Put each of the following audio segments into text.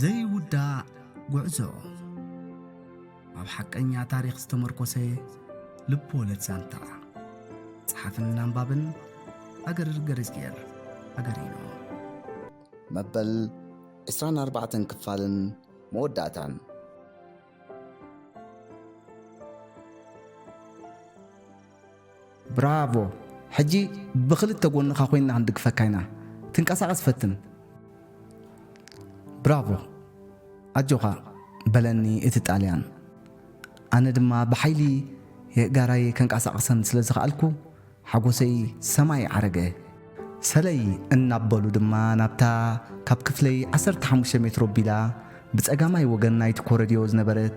ዘይውዳእ ጉዕዞ። ኣብ ሓቀኛ ታሪኽ ዝተመርኮሰ ልብ ወለድ ዛንታ። ጸሓፍን ኣንባብን ኣገር ገረዝጌር ኣገሪኖ። መበል ዕስራን ኣርባዕተን ክፋልን መወዳእታን። ብራቮ! ሕጂ ብኽልተ ጎንኻ ኮይንና ክንድግፈካ ኢና። ትንቀሳቐስ ፈትን። ብራቮ! ኣጆኻ፣ በለኒ እቲ ጣልያን። ኣነ ድማ ብሓይሊ የእጋራይ ከንቀሳቕሰን ስለ ዝኸኣልኩ፣ ሓጎሰይ ሰማይ ዓረገ። ሰለይ እናበሉ ድማ ናብታ ካብ ክፍለይ ዓሰርተ ሓሙሽተ ሜትሮ ቢላ ብጸጋማይ ወገን ናይቲ ኮረድዮ ዝነበረት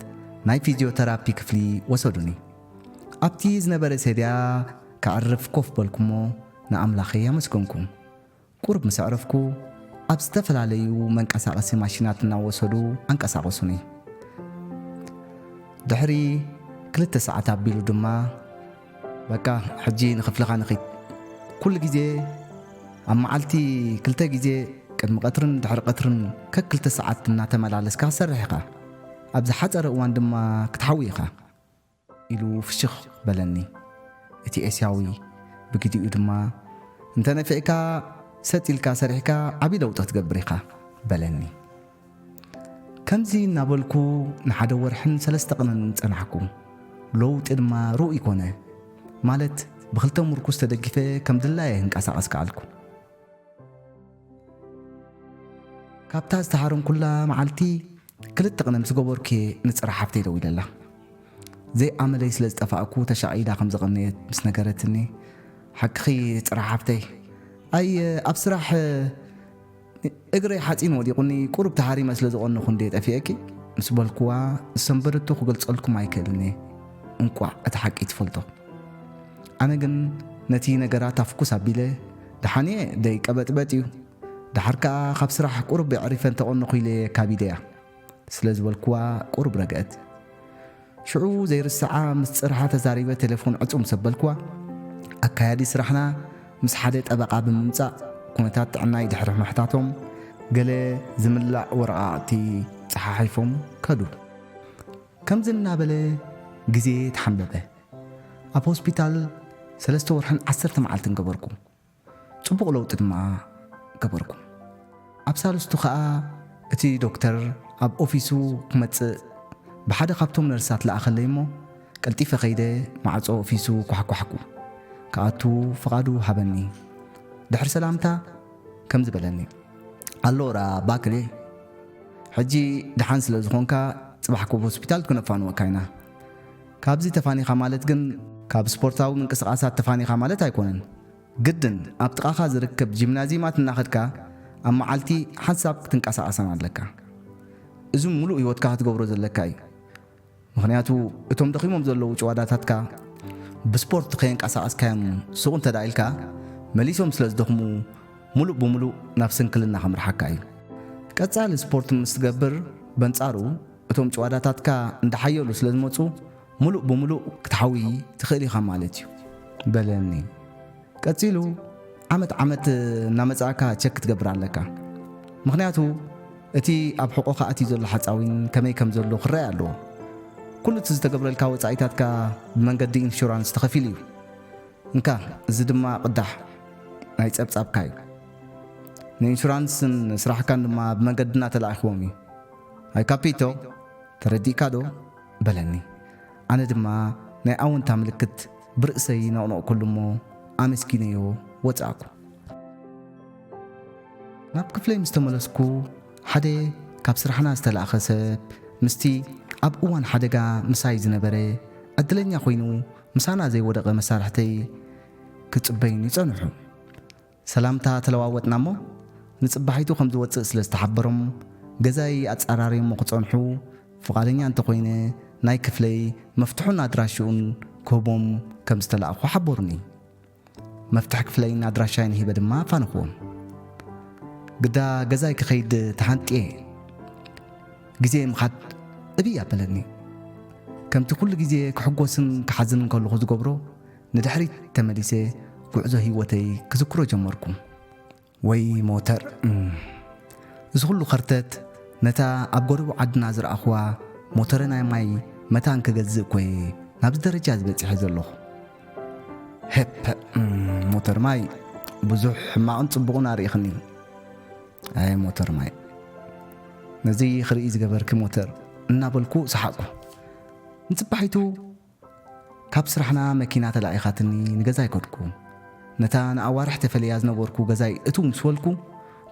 ናይ ፊዚዮተራፒ ክፍሊ ወሰዱኒ። ኣብቲ ዝነበረ ሰድያ ከዕርፍ ኮፍ በልኩሞ ንኣምላኸይ ኣመስገንኩ። ቁሩብ ምስ ኣዕረፍኩ፣ ኣብ ዝተፈላለዩ መንቀሳቐሲ ማሽናት እናወሰዱ ኣንቀሳቐሱኒ። ድሕሪ ክልተ ሰዓት ኣቢሉ ድማ፣ "በቃ፣ ሕጂ ንኽፍልኻ ንኺድ። ኩሉ ግዜ ኣብ መዓልቲ ክልተ ግዜ፣ ቅድሚ ቀትርን ድሕሪ ቀትርን፣ ከክልተ ሰዓት እናተመላለስካ ክትሰርሕ ኢኻ። ኣብ ዝሓጸረ እዋን ድማ ክትሓዊ ኢኻ" ኢሉ ፍሽኽ በለኒ። እቲ ኤስያዊ ብግዲኡ ድማ፣ "እንተ ነፊዕካ፣ ሰጥ ኢልካ ሰሪሕካ ዓቢ ለውጢ ክትገብር ኢኻ" በለኒ። ከምዚ እናበልኩ ንሓደ ወርሕን ሰለስተ ቅነን ጸናሕኩ። ለውጢ ድማ ርኡይ ኮነ። ማለት፣ ብኽልተ ምርኩስ ተደጊፈ ከም ድላየ ክንቀሳቐስ ከኣልኩ። ካብታ ዝተሃረምኩላ መዓልቲ ክልተ ቅነ ምስ ገበርኩ እየ ንጽራ ሓፍተይ ደዊለላ። ዘይኣመለይ ስለ ዝጠፋእኩ ተሻቒላ ከም ዘቐነየት ምስ ነገረትኒ፣ "ሓቅኺ ጽራ ሓፍተይ፣ ኣይ ኣብ ስራሕ እግረይ ሓጺን ወዲቑኒ ቁሩብ ተሃሪመ ስለ ዝቐነኹ እንድየ ጠፊኤኪ" ምስ በልኩዋ፣ ዝሰንበደቶ ክገልጸልኩም ኣይክእልን እየ። እንቋዕ እቲ ሓቂ ትፈልጦ። ኣነ ግን ነቲ ነገራት ኣፍኩስ ኣቢለ፣ "ደሓን እየ፣ ደይ ቀበጥበጥ እዩ። ደሓር ከኣ ካብ ስራሕ ቁሩብ የዕሪፈ እንተቐነኹ" ኢለ ካቢደያ ስለ ዝበልኩዋ ቁሩብ ረግአት። ሽዑ ዘይርስዓ ምስ ጽርሓ ተዛሪበ ቴሌፎን ዕጹ ምስ ኣበልኩዋ፣ ኣካያዲ ስራሕና ምስ ሓደ ጠበቓ ብምምጻእ ኩነታት ጥዕናይ ድሕሪ ምሕታቶም፣ ገለ ዝምላእ ወረቓቕቲ ጸሓሒፎም ከዱ። ከምዚ እናበለ ግዜ ተሓንበበ። ኣብ ሆስፒታል ሰለስተ ወርሕን ዓሰርተ መዓልትን ገበርኩ። ጽቡቕ ለውጢ ድማ ገበርኩ። ኣብ ሳልስቱ ኸኣ እቲ ዶክተር ኣብ ኦፊሱ ክመጽእ ብሓደ ካብቶም ነርሳት ለኣኸለይ እሞ፣ ቀልጢፈ ከይደ ማዕጾ ኦፊሱ ኳሕኳሕኩ። ክኣቱ ፍቓዱ ሃበኒ። ድሕሪ ሰላምታ ከምዚ በለኒ፣ "ኣሎ ራ ባክሬ፣ ሕጂ ደሓን ስለ ዝኾንካ፣ ጽባሕ ካብ ሆስፒታል ክነፋንወካ ኢና። ካብዚ ተፋኒኻ ማለት ግን፣ ካብ ስፖርታዊ ምንቅስቓሳት ተፋኒኻ ማለት ኣይኮነን። ግድን ኣብ ጥቓኻ ዝርከብ ጂምናዝየማት እናኸድካ ኣብ መዓልቲ ሓንሳብ ክትንቀሳቐሰን ኣለካ። እዚ ምሉእ ህይወትካ ክትገብሮ ዘለካ እዩ። ምኽንያቱ እቶም ደኺሞም ዘለዉ ጭዋዳታትካ ብስፖርት ከየንቀሳቐስካዮም ስቕ እንተ ደኣ ኢልካ፣ መሊሶም ስለ ዝደኽሙ፣ ምሉእ ብምሉእ ናብ ስንክልና ከምርሓካ እዩ። ቀጻሊ ስፖርት ምስ ትገብር፣ በንጻሩ እቶም ጭዋዳታትካ እንዳሓየሉ ስለ ዝመጹ፣ ምሉእ ብምሉእ ክትሓዊ ትኽእል ኢኻ ማለት እዩ" በለኒ። ቀጺሉ፣ "ዓመት ዓመት እናመጻእካ ቸክ ክትገብር ኣለካ። ምኽንያቱ እቲ ኣብ ሕቖኻ ኣትዩ ዘሎ ሓጻዊን ከመይ ከም ዘሎ ክረኣይ ኣለዎ። ኩሉ እቲ ዝተገብረልካ ወጻኢታትካ ብመንገዲ ኢንሹራንስ ተኸፊሉ እዩ። እንካ፣ እዚ ድማ ቅዳሕ ናይ ጸብጻብካ እዩ። ንኢንሹራንስን ስራሕካን ድማ ብመንገድና ተላኢኽዎም እዩ። ኣይ ካፒቶ፣ ተረዲእካ ዶ?" በለኒ። ኣነ ድማ ናይ ኣወንታ ምልክት ብርእሰይ ነቕነቕኩሉ እሞ ኣመስጊነዮ ወጻእኩ። ናብ ክፍለይ ምስ ተመለስኩ፣ ሓደ ካብ ስራሕና ዝተላእኸ ሰብ ምስቲ ኣብ እዋን ሓደጋ ምሳይ ዝነበረ ዕድለኛ ኮይኑ ምሳና ዘይወደቐ መሳርሕተይ ክጽበዩኒ ጸንሑ። ሰላምታ ተለዋወጥና እሞ፣ ንጽባሒቱ ከም ዝወጽእ ስለ ዝተሓበሮም፣ ገዛይ ኣጻራርዮሞ ክጸንሑ፣ ፍቓደኛ እንተኾይነ፣ ናይ ክፍለይ መፍትሑን ኣድራሽኡን ክህቦም ከም ዝተላእኹ ሓበሩኒ። መፍትሕ ክፍለይን ኣድራሻይን ሂበ ድማ ኣፋነኽዎም። ግዳ ገዛይ ክኸይድ ተሃንጥየ። ግዜ ምኻድ እብይ ኣበለኒ። ከምቲ ኩሉ ግዜ ክሕጎስን ክሓዝንን ከለኹ ዝገብሮ፣ ንድሕሪት ተመሊሰ ጉዕዞ ህይወተይ ክዝክሮ ጀመርኩ። ወይ ሞተር፣ እም። እዚ ኩሉ ኸርተት ነታ ኣብ ጎረቡ ዓድና ዝረኣኹዋ ሞተረ ናይ ማይ መታን ክገዝእ እኮ እየ ናብዚ ደረጃ ዝበጺሐ ዘለኹ። ሄፐ፣ እም፣ ሞተር ማይ ብዙሕ ሕማቕን ጽቡቕን ኣርኢኽኒ። ኣየ ሞተር ማይ፣ ነዚ ክርኢ ዝገበርኪ ሞተር፣ እናበልኩ ሰሓቕኩ። ንጽባሒቱ ካብ ስራሕና መኪና ተላኢኻትኒ ንገዛይ ከድኩ። ነታ ንኣዋርሕ ተፈልያ ዝነበርኩ ገዛይ እትው ምስ በልኩ፣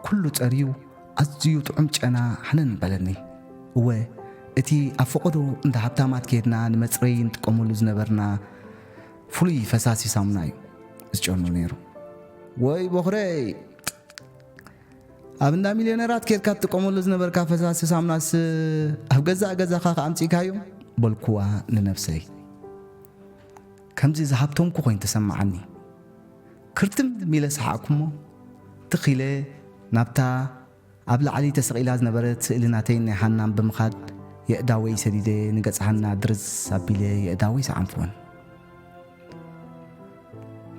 ኩሉ ጸርዩ ኣዝዩ ጥዑም ጨና ሕንን በለኒ። እወ፣ እቲ ኣብ ፈቐዶ እንዳ ሃብታማት ከይድና ንመጽረዪ ንጥቀመሉ ዝነበርና ፍሉይ ፈሳሲ ሳሙና እዩ ዝጨኑ ነይሩ። "ወይ ቦኽረይ፣ ኣብ እንዳ ሚልዮነራት ኬድካ ትጥቀመሉ ዝነበርካ ፈሳሲ ሳሙናስ ኣብ ገዛእ ገዛኻ ከኣምጺእካዮ?" በልኩዋ ንነብሰይ። ከምዚ ዝሃብተምኩ ኮይኑ ተሰማዓኒ። ክርትም ኢለ ሰሓቕኩ እሞ፣ ትኽ ኢለ ናብታ ኣብ ላዕሊ ተሰቒላ ዝነበረት ስእሊ ናተይን ናይ ሃናን ብምኻድ፣ የእዳወይ ሰዲደ ንገጽ ሃና ድርዝ ኣቢለ የእዳወይ ሰዓምኩወን።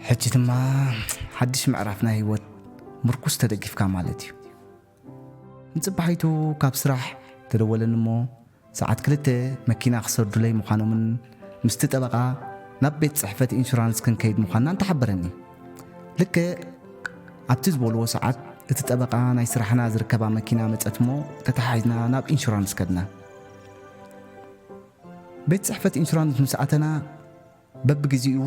ሕጂ ድማ ሓድሽ ምዕራፍ ናይ ህይወት ምርኩስ ተደጊፍካ ማለት እዩ። ንጽባሒቱ ካብ ስራሕ ተደወለኒ እሞ፣ ሰዓት ክልተ መኪና ክሰዱለይ ምዃኖምን ምስቲ ጠበቓ ናብ ቤት ጽሕፈት ኢንሹራንስ ክንከይድ ምዃንናን ተሓበረኒ። ልክዕ ኣብቲ ዝበልዎ ሰዓት፣ እቲ ጠበቓ ናይ ስራሕና ዝርከባ መኪና መጸት እሞ፣ ተተሓሒዝና ናብ ኢንሹራንስ ከድና። ቤት ጽሕፈት ኢንሹራንስ ምስ ኣተና፣ በብግዜኡ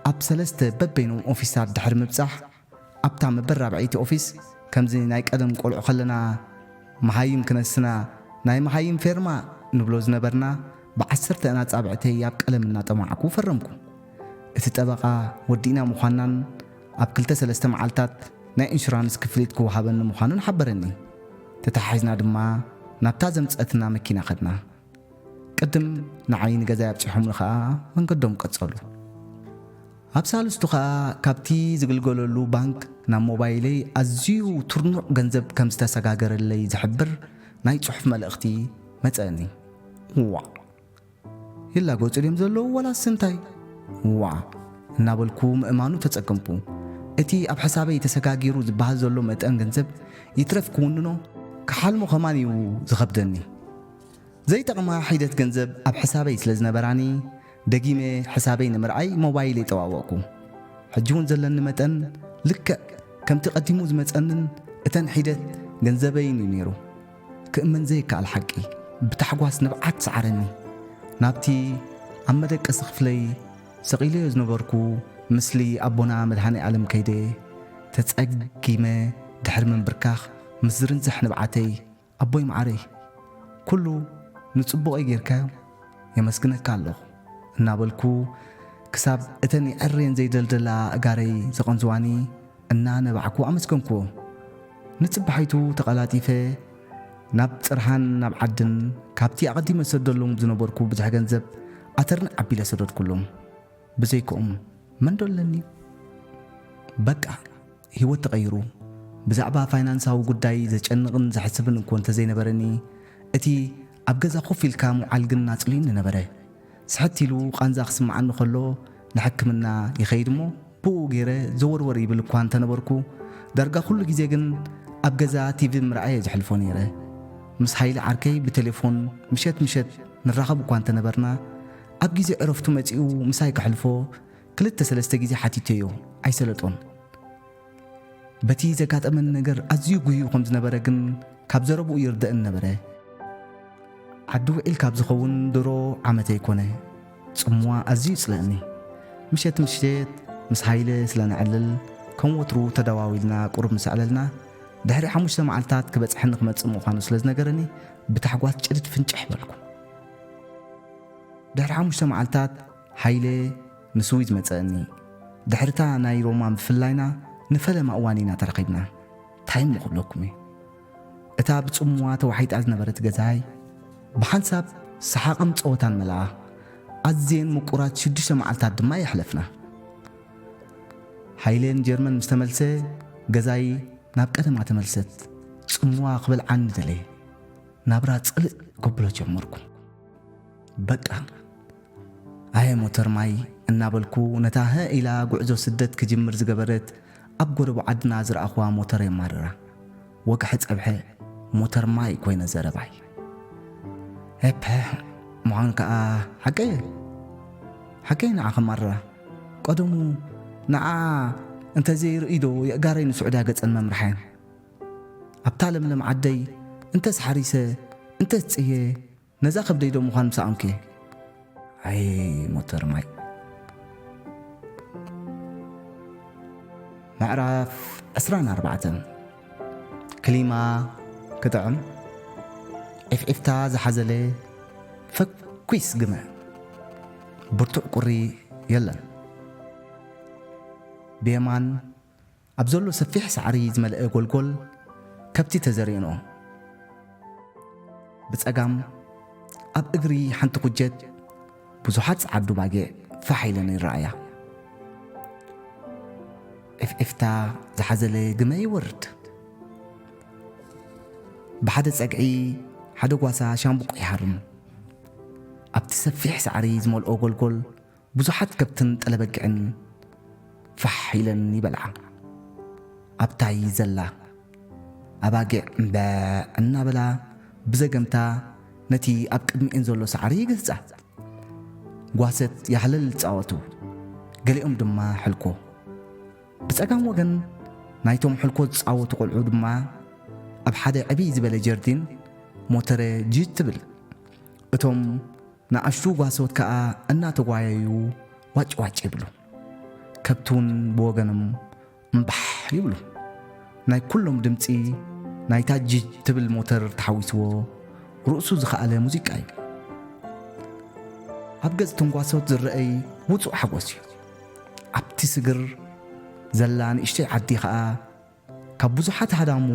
ኣብ ሰለስተ በበይኖም ኦፊሳት ድሕሪ ምብጻሕ፣ ኣብታ መበል ራብዐይቲ ኦፊስ፣ ከምዚ ናይ ቀደም ቆልዑ ከለና መሃይም ክነስና ናይ መሃይም ፌርማ ንብሎ ዝነበርና፣ ብዓሰርተ ኣጻብዕተይ ኣብ ቀለም እናጠማዕኩ ፈረምኩ። እቲ ጠበቓ ወዲእና ምዃንናን ኣብ ክልተ ሰለስተ መዓልታት ናይ ኢንሹራንስ ክፍሊት ክወሃበኒ ምዃኑን ሓበረኒ። ተተሓሒዝና ድማ ናብታ ዘምጸትና መኪና ከድና። ቅድም ንዓይ ንገዛይ ኣብጺሖምኒ ኸኣ መንገዶም ቀጸሉ። ኣብ ሳልስቱ ኸኣ ካብቲ ዝግልገለሉ ባንክ ናብ ሞባይለይ ኣዝዩ ትርኑዕ ገንዘብ ከም ዝተሰጋገረለይ ዝሕብር ናይ ጽሑፍ መልእኽቲ መጸእኒ። "ዋዕ! ይላገጹ ድዮም ዘለዉ ወላስ እንታይ? ዋዕ!" እናበልኩ ምእማኑ ተጸገምኩ። እቲ ኣብ ሕሳበይ ተሰጋጊሩ ዝበሃል ዘሎ መጠን ገንዘብ ይትረፍ ክውንኖ ክሓልሞ ከማን እዩ ዝኸብደኒ። ዘይጠቕማ ሒደት ገንዘብ ኣብ ሕሳበይ ስለ ዝነበራኒ፣ ደጊመ ሕሳበይ ንምርኣይ ሞባይለይ ጠዋወቕኩ። ሕጂ እውን ዘለኒ መጠን ልክዕ ከምቲ ቀዲሙ ዝመጸንን እተን ሒደት ገንዘበይን እዩ ነይሩ። ክእመን ዘይከኣል ሓቂ፣ ብታሕጓስ ንብዓት ሰዓረኒ። ናብቲ ኣብ መደቀሲ ክፍለይ ሰቒለዮ ዝነበርኩ ምስሊ ኣቦና መድሃኔ ኣለም ከይደ፣ ተጸጊመ ድሕሪ ምንብርካኽ ምስ ዝርንዝሕ ንብዓተይ፣ "ኣቦይ መዓረይ፣ ኩሉ ንጽቡቐይ ጌርካዮ፣ የመስግነካ ኣለኹ" እናበልኩ፣ ክሳብ እተን የዐርየን ዘይደልደላ ኣእጋረይ ዘቐንዝዋኒ እናነባዕኩ ኣመስገንኩዎ። ንጽባሒቱ ተቐላጢፈ ናብ ጽርሃን ናብ ዓድን፣ ካብቲ ኣቐዲመ ዝሰደሎም ዝነበርኩ ብዙሕ ገንዘብ ኣተርንዕ ኣቢለ ሰደድኩሎም። ብዘይክኦም መን ዶ ኣለኒ? በቃ፣ ህይወት ተቐይሩ። ብዛዕባ ፋይናንሳዊ ጉዳይ ዘጨንቕን ዘሕስብን እኮ እንተዘይነበረኒ፣ እቲ ኣብ ገዛ ኮፍ ኢልካ ምውዓል ግን ኣጽልዩኒ ነበረ። ስሕት ኢሉ ቃንዛ ክስምዓኒ ከሎ፣ ንሕክምና ይኸይድ እሞ፣ ብኡ ገይረ ዘወርወር ይብል እኳ እንተነበርኩ፣ ዳርጋ ኩሉ ግዜ ግን ኣብ ገዛ ቲቪ ምርኣየ ዘሕልፎ ነይረ። ምስ ሃይለ ዓርከይ ብቴሌፎን ምሸት ምሸት ንራኸብ እኳ እንተነበርና፣ ኣብ ግዜ ዕረፍቱ መጺኡ ምሳይ ከሕልፎ ክልተ ሰለስተ ግዜ ሓቲተዮ፣ ኣይሰለጦን። በቲ ዘጋጠመኒ ነገር ኣዝዩ ጉህዩ ከም ዝነበረ ግን ካብ ዘረብኡ ይርደእን ነበረ። ዓዲ ውዒል ካብ ዝኸውን ድሮ ዓመተይ ኮነ። ጽምዋ ኣዝዩ ይጽልእኒ። ምሸት ምሸት ምስ ሃይለ ስለ ነዕልል፣ ከም ወትሩ ተደዋዊልና ቁሩብ ምስ ኣዕለልና፣ ድሕሪ ሓሙሽተ መዓልታት ክበጽሐኒ ክመጽእ ምዃኑ ስለ ዝነገረኒ፣ ብታሕጓስ ጭድድ ፍንጭሕ በልኩ። ድሕሪ ሓሙሽተ መዓልታት፣ ሃይለ ንስዊዝ መጸእኒ። ድሕሪታ ናይ ሮማ ምፍላይና ንፈለማ እዋን ኢና ተራኺብና። እንታይ እሞ ክብለኩም እየ? እታ ብጽምዋ ተዋሒጣ ዝነበረት ገዛይ ብሓንሳብ ሰሓቕን ጸወታን መልኣ። ኣዝየን ምቁራት ሽዱሽተ መዓልታት ድማ የሕለፍና። ሃይለ ንጀርመን ምስ ተመልሰ፣ ገዛይ ናብ ቀደማ ተመልሰት። ጽምዋ ክበልዓኒ ደለየ። ናብራ ጽልእ ከብሎ ጀመርኩ። በቃ፣ ኣየ ሞተር ማይ እናበልኩ፣ ነታ ህእ ኢላ ጉዕዞ ስደት ክጅምር ዝገበረት ኣብ ጎረቦ ዓድና ዝረኣኹዋ ሞተር የማርራ። ወግሐ ጸብሐ ሞተር ማይ ኮይነ ዘረባይ። ኤፐ፣ ምዃን ከኣ ሓቀየ። ሓቀየ ንዓ ከማራ። ቀደሙ ንዓ እንተ ዘይርእይዶ የእጋረይ ንስዑድያ ገጸን መምርሓየን። ኣብታ ለምለም ዓደይ እንተስ ሓሪሰ፣ እንተስ ጽየ፣ ነዛ ከብደይዶ ምዃን ምሰኣንኩ? ኣይ ሞተር ማይ። ምዕራፍ ዕስራን ኣርባዕተን። ክሊማ ክጥዕም፣ ዒፍዒፍታ ዝሓዘለ ፈኲስ ግመ። ብርቱዕ ቁሪ የለን። ብየማን ኣብ ዘሎ ሰፊሕ ሳዕሪ ዝመልአ ጎልጎል ከብቲ ተዘሪእንኦ። ብጸጋም ኣብ እግሪ ሓንቲ ኩጀት ብዙሓት ጸዓዱ ባጊዕ ፋሕ ኢለን ይረኣያ። ዒፍዒፍታ ዝሓዘለ ግመ ይወርድ። ብሓደ ጸግዒ ሓደ ጓሳ ሻምብቆ ይሃርም። ኣብቲ ሰፊሕ ሳዕሪ ዝመልኦ ጎልጎል ብዙሓት ከብትን ጠለበግዕን ፋሕ ኢለን ይበልዓ። ኣብታይ ዘላ ኣባጊዕ እምበዕ እናበላ ብዘገምታ ነቲ ኣብ ቅድሚኤን ዘሎ ሳዕሪ ይግህጻ። ጓሰት ያህለል ይጻወቱ፣ ገሊኦም ድማ ሕልኮ። ብጸጋም ወገን ናይቶም ሕልኮ ዝጻወቱ ቆልዑ ድማ ኣብ ሓደ ዕብይ ዝበለ ጀርዲን ሞተረ ጅጅ ትብል። እቶም ንኣሽቱ ጓሶት ከኣ እናተጓየዩ ዋጭ ዋጭ ይብሉ። ከብቲ እውን ብወገኖም እምባሕ ይብሉ። ናይ ኩሎም ድምጺ ናይታ ጅጅ ትብል ሞተር ተሓዊስዎ ርእሱ ዝኸኣለ ሙዚቃ እዩ። ኣብ ገጽ እቶም ጓሶት ዝረኣይ ውጹእ ሓጎስ እዩ። ኣብቲ ስግር ዘላ ንእሽተይ ዓዲ ኸኣ ካብ ብዙሓት ሃዳሙ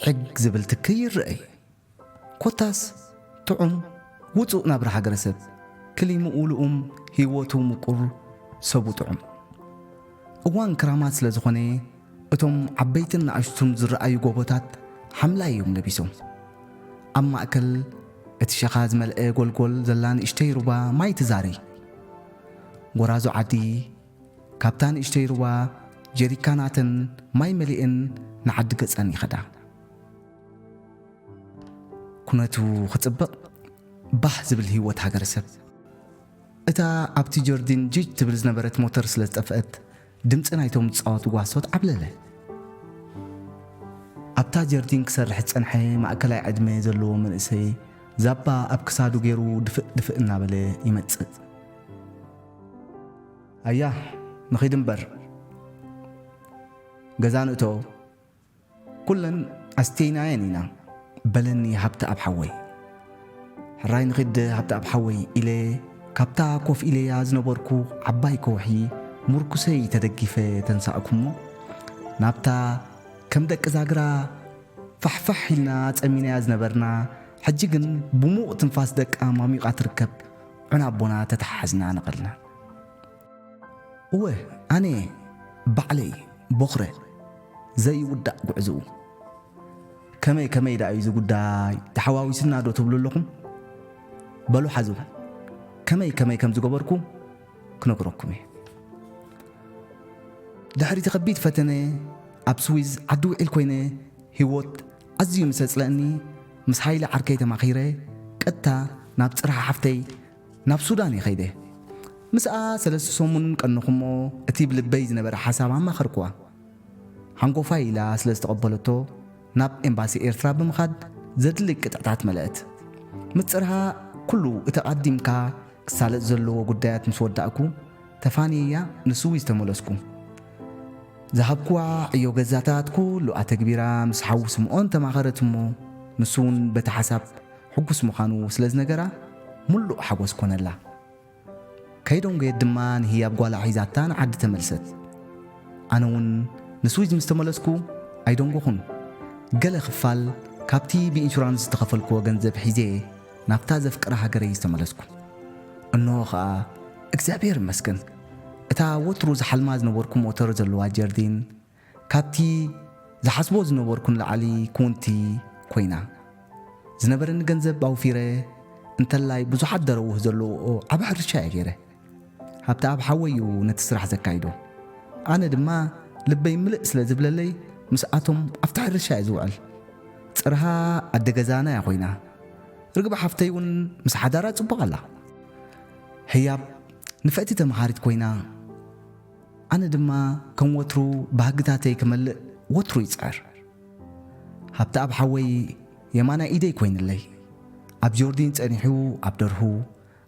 ዕግ ዝብል ትኪ ይረኣይ። ኮታስ ጥዑም ውጹእ ናብራ ሃገረሰብ፣ ክሊምኡ ልኡም፣ ህይወቱ ምቁር፣ ሰቡ ጥዑም። እዋን ክራማት ስለ ዝኾነ እቶም ዓበይትን ንኣሽቱን ዝረኣዩ ጎቦታት ሓምላይ እዮም ለቢሶም። ኣብ ማእከል እቲ ሸኻ ዝመልአ ጎልጎል ዘላ ንእሽተይ ሩባ ማይ ትዛሪ። ጎራዙ ዓዲ ካብታ ንእሽተይ ሩባ ጀሪካናተን ማይ መሊኤን ንዓዲ ገጸን ይኸዳ። ኩነቱ ክጽብቕ ባህ ዝብል ህይወት ሃገረሰብ። እታ ኣብቲ ጀርዲን ጅጅ ትብል ዝነበረት ሞተር ስለ ዝጠፍአት ድምጺ ናይቶም ዝጻወቱ ጓሶት ዓብለለ። ኣብታ ጀርዲን ክሰርሕ ዝጸንሐ ማእከላይ ዕድመ ዘለዎ መንእሰይ ዛባ ኣብ ክሳዱ ገይሩ ድፍእ ድፍእ እናበለ ይመጽእ። ኣያ ንኺድ እምበር ገዛ ንእቶ። ኩለን ኣስቴናየን ኢና በለኒ ሃብተኣብ ሓወይ። ሕራይ ንኺድ ሃብተኣብ ሓወይ ኢለ ካብታ ኮፍ ኢለያ ዝነበርኩ ዓባይ ከውሒ ምርኩሰይ ተደጊፈ ተንሳእኩ እሞ ናብታ ከም ደቂ ዛግራ ፋሕፋሕ ኢልና ጸሚናያ ዝነበርና ሕጂ ግን ብሙቕ ትንፋስ ደቃ ማሚቓ ትርከብ ዑና ኣቦና ተተሓሓዝና ነቐልና። እወ ኣነ ባዕለይ ቦኽረ ዘይውዳእ ጉዕዝኡ። ከመይ ከመይ ደኣ እዩ እዚ ጉዳይ ተሓዋዊስና ዶ ትብሉ ኣለኹም? በሉ ሓዙ ከመይ ከመይ ከም ዝገበርኩ ክነግረኩም እየ። ድሕሪ እቲ ከቢድ ፈተነ ኣብ ስዊዝ ዓዲ ውዒል ኮይነ ህይወት ኣዝዩ ምስ ኣጽለእኒ ምስ ሃይለ ዓርከይ ተማኺረ ቀጥታ ናብ ጽርሃ ሓፍተይ ናብ ሱዳን እየ ኸይደ። ምስኣ ሰለስተ ሰሙን ቀነኹሞ እቲ ብልበይ ዝነበረ ሓሳብ ኣማኸርኩዋ። ሓንጎፋይ ኢላ ስለ ዝተቐበለቶ ናብ ኤምባሲ ኤርትራ ብምኻድ ዘድሊ ቅጥዕታት መለእት። ምስ ጽርሃ ኩሉ እቲ ኣቐዲምካ ክሳለጥ ዘለዎ ጉዳያት ምስ ወዳእኩ ተፋንየያ ንስዊዝ ተመለስኩ። ዝሃብኩዋ ዕዮ ገዛታት ኩሉ ኣተግቢራ ምስ ሓዉ ስምኦን ተማኸረት እሞ ንሱ እውን በቲ ሓሳብ ሕጉስ ምዃኑ ስለ ዝነገራ ምሉእ ሓጎስ ኮነላ። ከይደንጎየት ድማ ንህያብ ጓላ ሒዛታ ንዓዲ ተመልሰት። ኣነ እውን ንስዊዝ ምስ ተመለስኩ ኣይደንጎኹን። ገለ ክፋል ካብቲ ብኢንሹራንስ ዝተኸፈልክዎ ገንዘብ ሒዘ ናብታ ዘፍቅራ ሃገረይ ዝተመለስኩ። እንሆ ኸኣ እግዚኣብሔር ይመስገን እታ ወትሩ ዝሓልማ ዝነበርኩ ሞተር ዘለዋ ጀርዲን ካብቲ ዝሓስቦ ዝነበርኩ ንላዕሊ ክውንቲ ኮይና። ዝነበረኒ ገንዘብ ኣውፊረ እንተላይ ብዙሓት ደረውህ ዘለውኦ ዓቢ ሕርሻ እየ ገይረ። ሃብተኣብ ሓወይ እዩ ነቲ ስራሕ ዘካይዶ። ኣነ ድማ ልበይ ምልእ ስለ ዝብለለይ ምስኣቶም ኣብቲ ሕርሻ እየ ዝውዕል። ጽርሃ ኣደ ገዛና እያ ኮይና። ርግቢ ሓፍተይ እውን ምስ ሓዳራ ጽቡቕ ኣላ። ህያብ ንፍዕቲ ተመሃሪት ኮይና፣ ኣነ ድማ ከም ወትሩ ባህግታተይ ክመልእ ወትሩ ይጽዕር። ሃብተኣብ ሓወይ የማናይ ኢደይ ኮይንለይ። ኣብ ጆርዲን ጸኒሑ ኣብ ደርሁ፣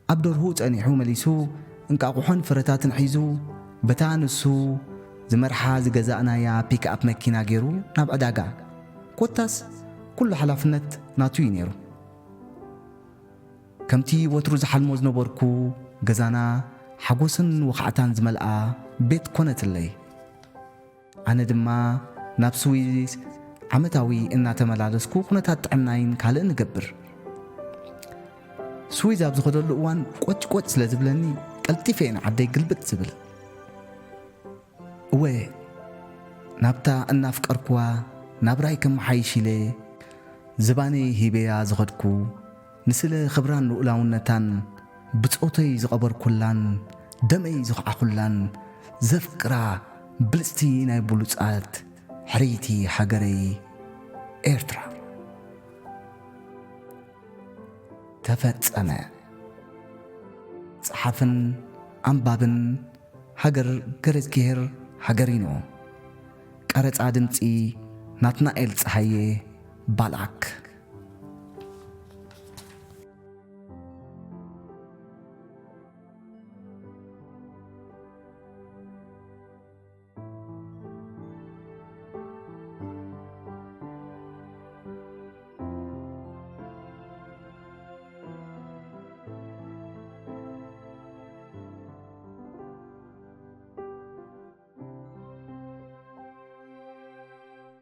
ኣብ ደርሁ ጸኒሑ መሊሱ እንቃቑሖን ፍረታትን ሒዙ በታ ንሱ ዝመርሓ ዝገዛእናያ ፒክኣፕ መኪና ገይሩ ናብ ዕዳጋ። ኮታስ ኩሉ ሓላፍነት ናቱ እዩ ነይሩ። ከምቲ ወትሩ ዝሓልሞ ዝነበርኩ፣ ገዛና ሓጎስን ወኻዕታን ዝመልኣ ቤት ኮነትለይ። ኣነ ድማ ናብ ስዊዝ ዓመታዊ እናተመላለስኩ ኩነታት ጥዕናይን ካልእን እገብር። ስዊዝ ኣብ ዝኸደሉ እዋን ቆጭ ቆጭ ስለ ዝብለኒ ቀልጢፈ እየ ንዓደይ ግልብጥ ዝብል። እወ፣ ናብታ እናፍቀርኩዋ ናብራይ ከመሓይሽ ኢለ ዝባነይ ሂበያ ዝኸድኩ፣ ንስለ ክብራን ልኡላውነታን ብጾተይ ዝቐበርኩላን ደመይ ዝኸዓኹላን ዘፍቅራ ብልጽቲ ናይ ብሉጻት ሕርይቲ ሃገረይ ኤርትራ። ተፈጸመ። ጸሓፍን ኣንባብን ሃገር ገረዝግሄር ሃገሪኖ። ቀረጻ ድምጺ ናትናኤል ጸሃየ፣ ባልኣክ።